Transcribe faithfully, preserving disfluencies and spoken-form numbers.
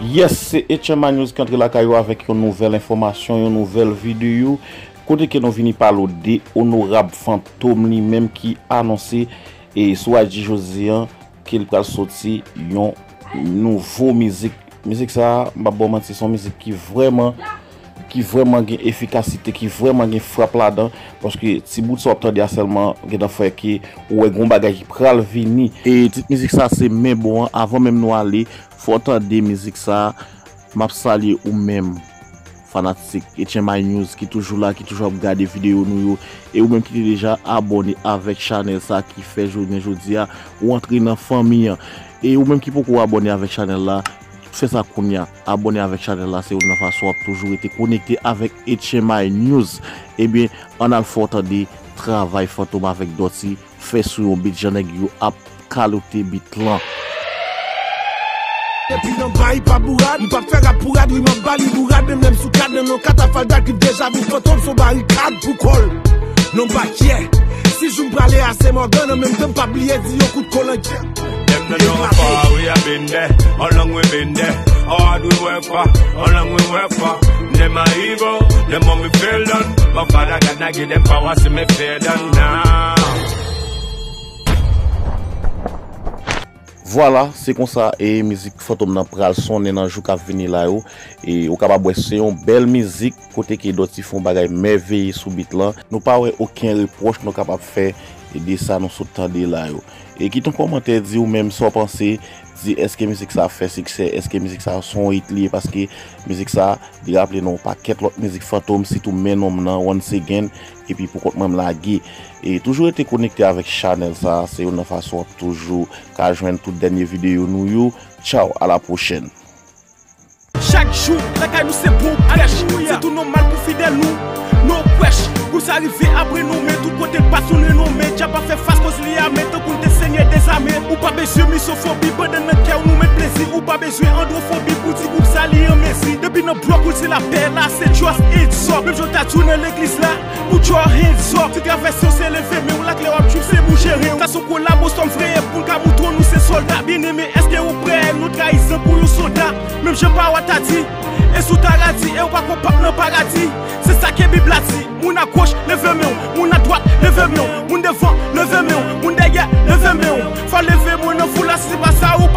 Yes, se H M I News ki antre lakay ou avèk yon nouvèl enfòmasyon, yon nouvèl videyo. Kote ke nou vini pale w de Onorab Fantom li menm ki anonse e sou I G jodi an ke li pral soti yon nouvo mizik. Mizik sa a, m p ap ba w manti, se yon mizik ki vrèman ki vrèman gen efikasite, ki vrèman gen frap ladan, paske ti bout sa w ap tande a sèlman gentan fè ke ou wè gon bagay ki pral vini. E tit mizik sa se Men Bon an. Avan menm nou ale, fò w tande mizik sa. M ap salye ou menm, fanatik H M I News ki toujou la, ki toujou ap gade videyo nou yo, e ou menm ki te deja abòne avèk chanèl sa ki fè jounen jodi a ou antre nan fanmi an. E ou menm ki poko abòne avèk chanèl la, fè sa kounye a. Abòne avèk chanèl la, se youn nan fason w ap toujou rete konekte avèk H M I News. Ebyen, ann al fè w tande travay Fantom avèk Dutty fè sou yon beat, jan nèg yo ap kalote beat lan. Depi nan bay pa bourad, m p ap fè rap pou rad, wi m ap ba li bourad, menm lè m sou kad, nan non katafaldak, li deja vin fantom, son barikad pou kò l. Non pa kyè, si jou m prale a se Mògàn, an menm tan m pa bliye di yon kout kolangyè. Dem nuh know how far we have been there, how long we been there, how hard we work for, how long we work for. Dem a evil, dem want me feel done, but Father God nah give dem power, see me fear done now. Vwala, se konsa e mizik Fantom nan pral sonnen nan jou k ap vini la yo. E ou kapab wè se yon bèl mizik kote ke Dutty fè yon bagay mèveye sou beat lan. Nou pa wè okenn repwòch nou kapab fè de sa nou sot tande la yo. E kite yon kòmantè, di ou menm sa w panse, di èske mizik sa fè siksè, èske mizik sa se yon hit li ye, paske mizik sa li raple nou yon pakèt lòt mizik Fantom, sitou Men Nonm nan, Once Again, epi Pou Kont Mwen M Lage. E toujou rete konekte avèk chanèl sa, se youn nan fason w ap toujou ka jwenn tout dènye videyo nou yo. Tchaw, a la pwochèn. Chak jou, lakay nou se bon prèch. Se tou nòmal pou fidèl nou, no kwèch. Kou sa rive ap renome, tout kote l pase nou renome. Dyab ap fè fas koz li a, men tankou n te Senyè dezame. Ou pa bezwen misofobi, pandan nan kè w nou met plezi. Ou pa bezwen androfobi pou di gwoup sa li an mezi. Depi nan blòk ou l se lapè, la se trust and talk. Menm jan w ta di w nan legliz la, put your hands up. Ti travèse w se leve men w, laklè w ap jwenn se bouje ren w. Sa se yon kolabo sòm frè pou n ka moutre w nou se sòlda. Byeneme, èske ou prè? Nou trayi zan pou yon soda. Menm jan pawa ta di, e si w ta radi, e ou pa konn pap nan paradi. Se sa ke Bib la di. Moun agoch, leve men w. Moun adwat, leve men w. Moun devan, leve men w. Moun dèyè, leve men w. Fò leve mwen nan foul la, si se pa sa, ou